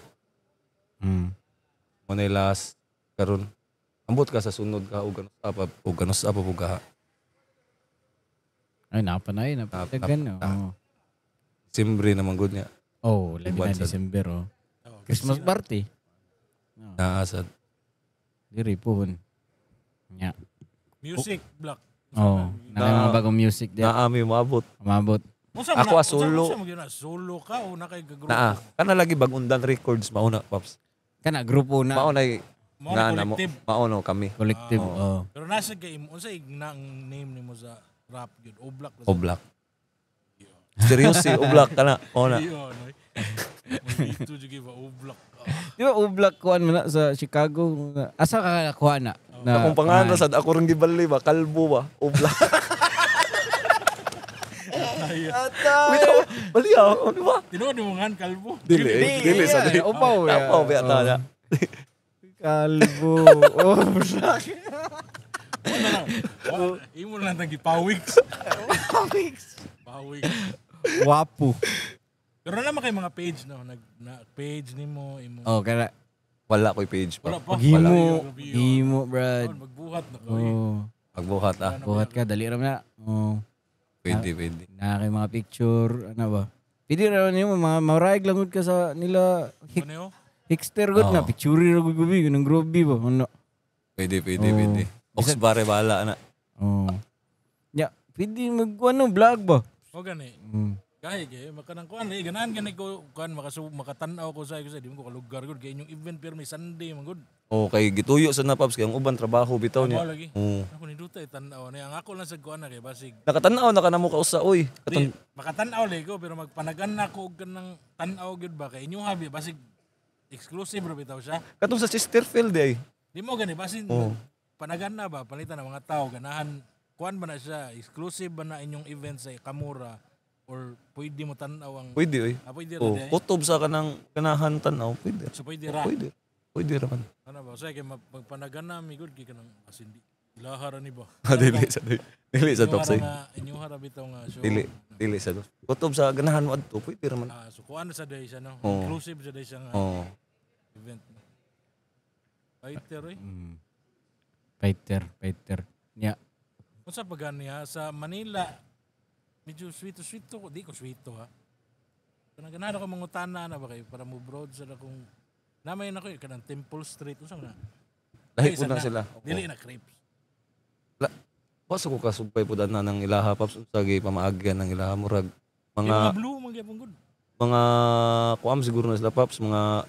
Mo na last karon. Ambot ka sa sunod ka og ganus apa og ganus apa pug ka. Ay, napanay, napatagan. Oh. Simbre naman gud niya. Oh, labi na Buwan sad. December oh. Oh, Christmas party. Naasad. Dire pohon. Nya. Music Black. Oh, na mga bagong music diya. Naami maabot. Umabot. Unsa man Ako, na- ah, solo. Unsa man gyud na solo ka o na kay gagrupo? Naa kana lagi bagundan records mauna paps. Kana grupo na Mao na Mao na na na mo collective. mao no kami. collective. Oh. Pero nasa kay unsa na ang name nimo sa rap gyud? O Black. O Black. Seryoso o Black kana. O na. Iyo, no. Dito jud ba O Black. Ah, Di ba ublak kuan mo na sa Chicago? Asa ka nakuha na? Na Akong pangalan sad ako rong gibali ba kalbo ba o Black. Bitaw, bali ako, di ba? Tinuod nimo ngan kalbo. Dili, dili sa yeah, upaw, yeah. Upaw biya ta na. Kalbo. Oh, black. Wala lang. Wa- Imo na lang tang gipawigs. Pawigs. Wapo. Pero naman kay mga page no, nag na page nimo imo. Oh, kana Wala ko'y page pa. Wala pa. Gimo, Wala. gimo, Brad. Karon, Magbuhat na ko. eh. Oh, Magbuhat ah. buhat ka dali ra man na. Oh. Pwede, pwede. Na kay mga picture, ano ba? Pwede ra nimo mga maraig lang gud ka sa nila Ano yun? Hikster gud na picture ra gud gubi ganang grobe ba ano. Pwede, pwede, pwede. Ox bare bala na. Oh. Ya, pwede mag ano vlog ba? O gani. Mm. Kaya kay makanang kuan eh ganahan gani ko kuan makatan-aw ko sa di mo ko kalugar gud kay inyong event pero may Sunday man gud. Oh, kay gituyo sa na, Paps, kay ang uban trabaho bitaw niya. Trabaho lagi. Oo. Ako ni duta tan-aw ni ang ako lang sa kuan na kay basig. Nakatanaw na ka na mo kausa oy. Di, Katong makatan-aw lagi ko pero magpanagan na ko og kanang tan-aw gyud ba kay inyong habi basig exclusive ra bitaw siya. Katong sa Chesterfield ay. Di mo gani basin Oo. Panagan na ba palitan ng mga tao ganahan kuan ba na siya, exclusive ba na inyong event sa Kamura or pwede mo tan-aw ang Pwede oy. Ah, pwede ra Oh, di ay? kutob sa kanang ganahan tan-aw, pwede. So pwede ra. Pwede. Pwede ra man. Ano ba usay kay magpanagan na mi gud kay kanang asin di ilaha ra ni ba. Dili sa dili sa Inyuha Paps ra oy. nga inyuha ra bitaw nga show. Dili dili sa kutob sa ganahan mo adto, pwede ra man. Ah, so kuan sa day siya no. Oo. Inclusive sa day siya nga Oh. event. Fighter eh. Fighter, fighter. Nya. Unsa pa gani ha sa Manila medyo sweet sweet ko, di ko sweet ha. Kanang ganahan ako mangutana na ba kay para mo broad sa akong namay na ko eh, kanang Temple Street unsa man na? Lahi Ay, po na sana. sila. Dili na crepes. La, wa sa ko kasubay po na ng ilaha, Paps, unsa gi pamaagyan ng ilaha murag Mga, mga mga blue man gyapon gud. Mga kuam siguro na sila, Paps, mga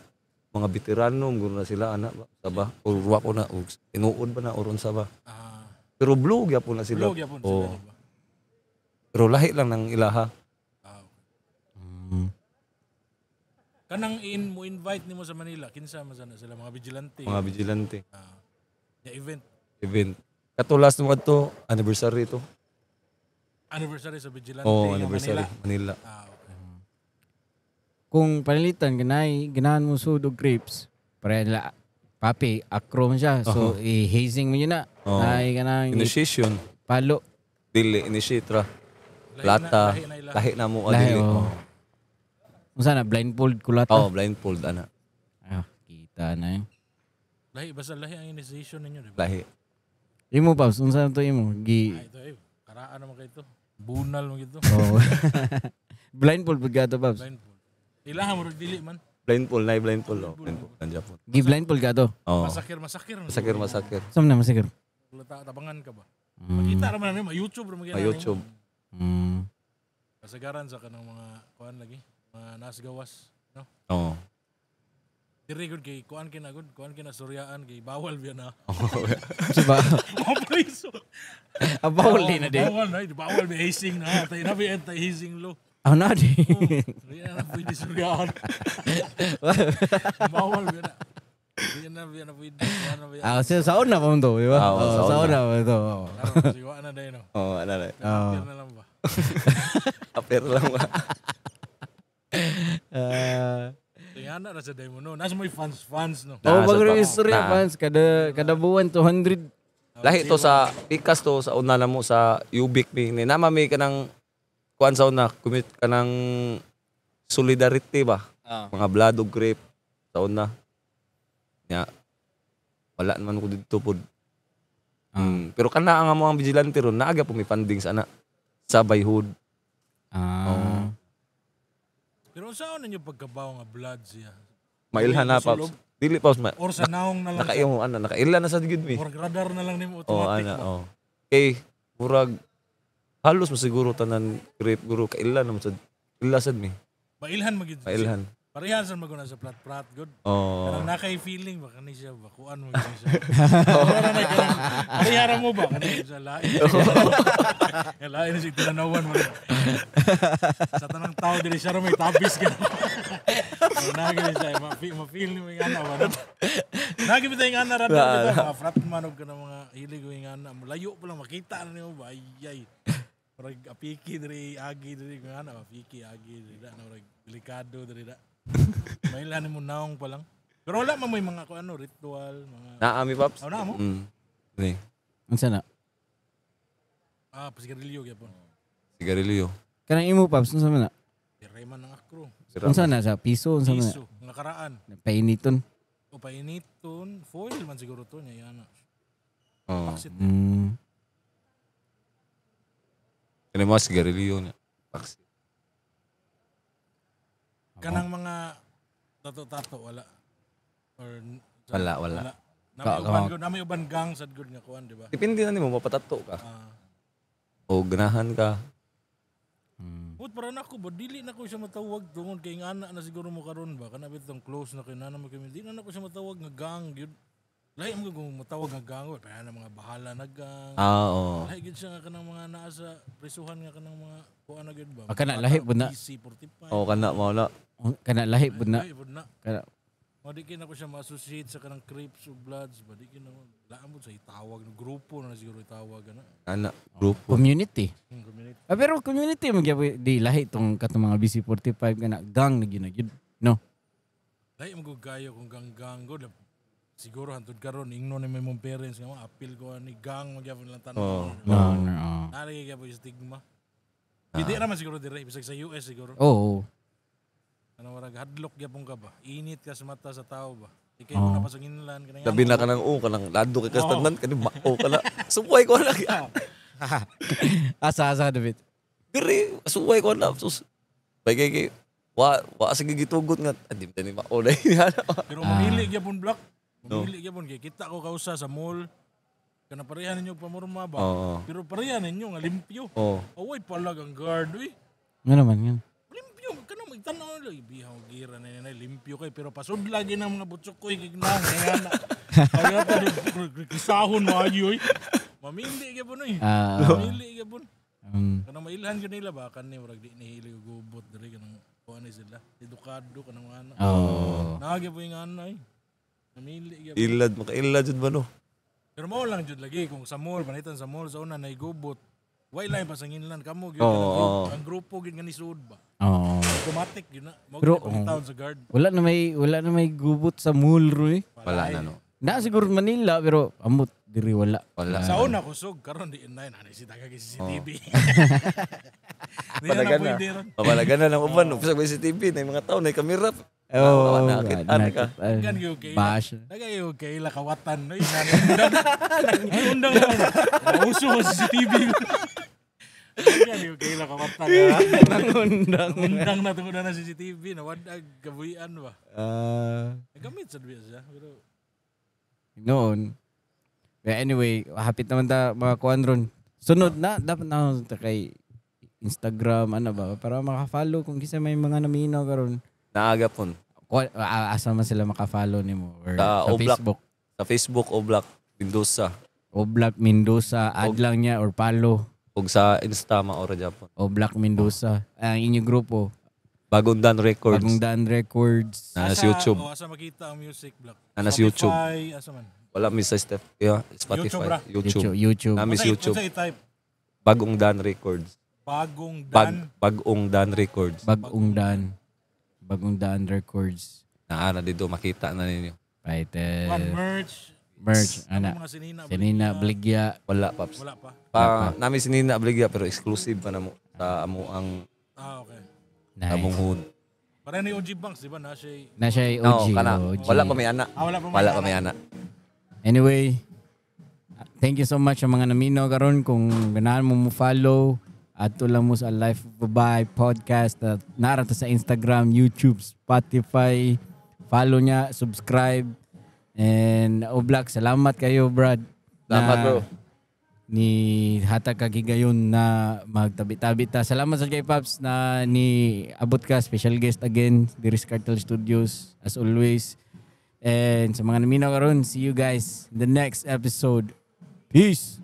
veterano siguro na sila ana ba sa ba or wa ko na og tinuod ba na or unsa ba, Ah, pero blue gyapon na sila. Blue gyapon sila, Oo. di ba? Pero lahi lang ng ilaha. Ah, okay. Kanang in mo invite nimo sa Manila, kinsa man sana sila, mga vigilante? Mga vigilante. Ah, ya event. Event katulas mo adto anniversary to. Anniversary sa vigilante Oh, nga anniversary Manila. Manila. Ah, okay. Kung panalitan ganay ganahan mo sud og grapes para la papi akro man siya. So i-hazing mo yun na. Oo. Ay kanang Initiation. palo. Dili initiate ra. Lahi na- Lata. lahi na ilaha. Lahi na mo Lahi, dili. oo. Unsa na, blindfold kulata? Oh, blindfold ana. Ah, kita na yun. Lahi basta lahi ang initiation ninyo, di ba? Lahi. Imo, Paps, unsa na to imo? Gi Ah, ito eh karaan naman kay ito. Bunal mo gito. Oh. Blindfold pud gato, Paps. Blindfold. Ilaha mo dili man. Blindfold na blindfold, oh, blindfold nandiyan po. Gi blindfold gato. Oh. Masakir masakir. Masakir masakir. Saan na masakir? Tabangan ka ba? Makita ra man nimo YouTube ra man Ma YouTube. Kasagaran sa kanang mga kuan lagi, mga nasgawas, no? Oo. Diri gud kay kuan kina gud, kuan kina suryaan kay bawal biya na. So ba? Mapriso. Ah, bawal din na di. Bawal na, di bawal bi hazing na. Tay na bi anti hazing law. Ah, na di. Di na pwede suryaan. Bawal biya na. Di na biya na pwede. Kuan na biya. Ah, so saon na pa mo to, di ba? Ah, oo, Oh, saon saon na. na pa to. Oo. Karon siwa na day no. Oo, ana na. Oo. Apir na lang ba? Aper lang ba. Ah. Tingana ra sa day mo no. Nasa may fans fans no. Oh, Naa sa bago pa- rin istorya, naa. fans. Kada buwan, 200. Lahi to sa pikas to sa una na mo sa Ubik mi. Ni nama mi kanang kuan sa una commit kanang solidarity ba. Mga blood og grape sa una. Nya wala naman ko didto pod. Pero kana ang amo ang vigilante ron naaga po may funding sa ana sa bayhood. Ah. Pero unsaon ninyo pagkabaw nga blood siya? Mailhan na, Paps. Dili, Paps, ma Or sa naong na lang siya. nakaimo ana nakaila na sa gid mi. Or radar na lang nimo Oh, automatic. ana, ba? oh. Kay murag halos masiguro tanan grape guro kaila naman sa ila sad mi. Mailhan magid. Mailhan. Parehan sa maguna sa plat-plat good. Oh. Kanang nakay feeling ba kani siya ba kuan mo gani siya. Pareha na kanang pareha ra mo ba kani siya lain. Ya lain siya tinanawan mo. Sa tanang tao dili siya ra may tabis ka. Na gani siya ma-feel ni mo yung ana ba. Nagi bitaw yung ana ra bitaw mga fratman og kanang mga hilig og yung ana. Layo pa lang makita na nimo ba ay ay. Murag apiki diri agi diri kung ana apiki agi diri da na murag delikado diri da. Mailan mo naong pa lang. Pero wala man may mga kung ano ritual, mga Naami, Paps. Oh, naa mo? Ni, Unsa na? Ah, pasigarilyo gyapon. Sigarilyo. Kanang imo, Paps, unsa man na? Diray man ang akro. Sira. Unsa na sa piso, unsa man na? Piso, nga karaan. Painiton. O painiton, foil man siguro to niya yana. Oo. Paksit. Kani mo sigarilyo niya. Paps. Kanang mga tato-tato wala. Or Wala, wala. Na may uban gud, na may uban gang sad gud nga kuan, di ba? Depende na nimo mapatato ka. Ah, O ganahan ka. But para nako ba dili na ko siya matawag tungod kay nga ana na siguro mo karon ba kana bitong close na kay nana mo kami di na nako siya matawag nga gang gyud. Lahi mo kung matawag nga gang pa na mga bahala na gang. Ah, oo. Lahi gyud siya nga kanang mga naa sa prisuhan nga kanang mga kuan na gyud ba. Ah, kana lahi pud na. PC45. Oo, kana mao na. Kana lahi pud na. Lahi pud na. Kana Mo di kina ko siya ma-associate sa kanang Crips o Bloods ba di kina ko. Laan mo sa itawag no grupo na siguro itawag ana. Ana, grupo. Community. Community. Ah, pero community man gyud di lahi tong katong mga BC45 kana gang na gyud na gyud. No. Lahi mo gud kayo kung gang-gang go. Siguro hantod karon ingnon ni may mong parents nga mga appeal ko ani gang magyapon lang tanan. Oo. No, no. Oh. Nari gyapon yung stigma. Hindi naman siguro dire bisag sa US siguro. Oo. Ano warag hadlok gyapon ka ba? Init ka sa mata sa tao ba? Ikay mo na pa sa nginlan kanang Labi na ka ng oo, kanang lado kay kastanan, kani mao ka na. Suway ko na. Asa asa David. Diri, suway ko na. Sus. Bay kay kay wa wa sige gitugot nga adi ba ni mao na. Pero mamili gyapon black. Mamili gyapon kay kita ko kausa sa mall. Kana pareha ninyo pamurma ba? Oo. Pero pareha ninyo nga limpyo. Oo. Away palag ang guard uy. Nga naman nga. Limpyo kana magtan-aw lang ibihaw gira na na limpyo kay pero pasud lagi ng mga butsok ko gignang nga na. Kaya ta kisahon maayo oy. Mamili gyapon oy. Ah, Mamili gyapon. Kanang mailhan gyud nila ba kani murag di nihili og gubot diri kanang kuan ni sila. Edukado kanang mga anak. Oh. Naa gyapon yung ana oy. Mamili gyapon. Ilad makailad jud ba no? Pero mao lang jud lagi kung sa mall panitan sa mall sa una nay gubot. Way lang pasanginlan kamo gyud Oo, kanang grupo, oo. ang grupo gyud nga nisud ba. Oo. Automatic gyud na. Mao Pero, gyud pangitaon sa guard. Wala na may gubot sa mall roy. Wala na no. Na siguro Manila pero amot diri wala. Wala. Sa una kusog karon di na na si taga kay CCTV. Di na Palagan na. pwede ron. Pabalagan na ng uban. Upisag may CCTV na yung mga tao na yung kamera. Oh, Nakita ka. Gan gyud kay Bash. Nagayo kay ila kawatan no undang. Ay undang. Mauso ko CCTV. Gan gyud kay ila kawatan. Nangundang. Undang na tungod na CCTV na wadag kabuhian ba. Ah, Nagamit sa duya siya pero noon. But anyway, hapit naman ta mga kuan ron. Sunod na dapat na ta kay Instagram ano ba para maka-follow kung kinsa may mga naminaw karon. Naaga pon. Asa man sila maka-follow nimo or Sa sa Oblak. Facebook. Sa Facebook Oblak Mendoza. Oblak Mendoza, add lang niya or follow. Ug sa Insta maora Japon. Oblak Mendoza. Ang inyong grupo, Bagong Dan Records. Bagong Daan Records. Na sa YouTube. Oh, asa makita ang music block. Ana sa YouTube. Spotify, asa man. Wala mi sa step. Yeah, Spotify. YouTube ra. YouTube. YouTube. YouTube. Nami sa YouTube. Unsa i-type? Bagong Dan Records. Bagong Dan. Bagong Dan Records. Bagong Daan. Bagong Daan Records. Naa na dito makita na ninyo. Right. One merch. Merch. Ano Ana. mga sinina? Sinina, Bligya. Wala paps. Wala pa. Pa nami sinina abligya pero exclusive pa na mo sa amo ang Ah, okay. Nice. among hood. Para ni OG Banks, di ba? Na siya. Na siya ay No, OG. kana. OG. Wala pa may ana. Ah, wala pa may Wala pa may ana. Anyway, thank you so much sa mga naminaw karon. Kung ganahan mo mo follow, ato lang mo sa Life of Babae podcast. At nara to sa Instagram, YouTube, Spotify. Follow niya, subscribe. And Oblak, salamat kayo, Brad. Salamat, na bro. Ni hatag ka gigayon na magtabi-tabi ta. Salamat sa kay Paps na ni abot ka special guest again diri sa Cartel Studios as always. And sa mga naminaw karon, see you guys in the next episode. Peace.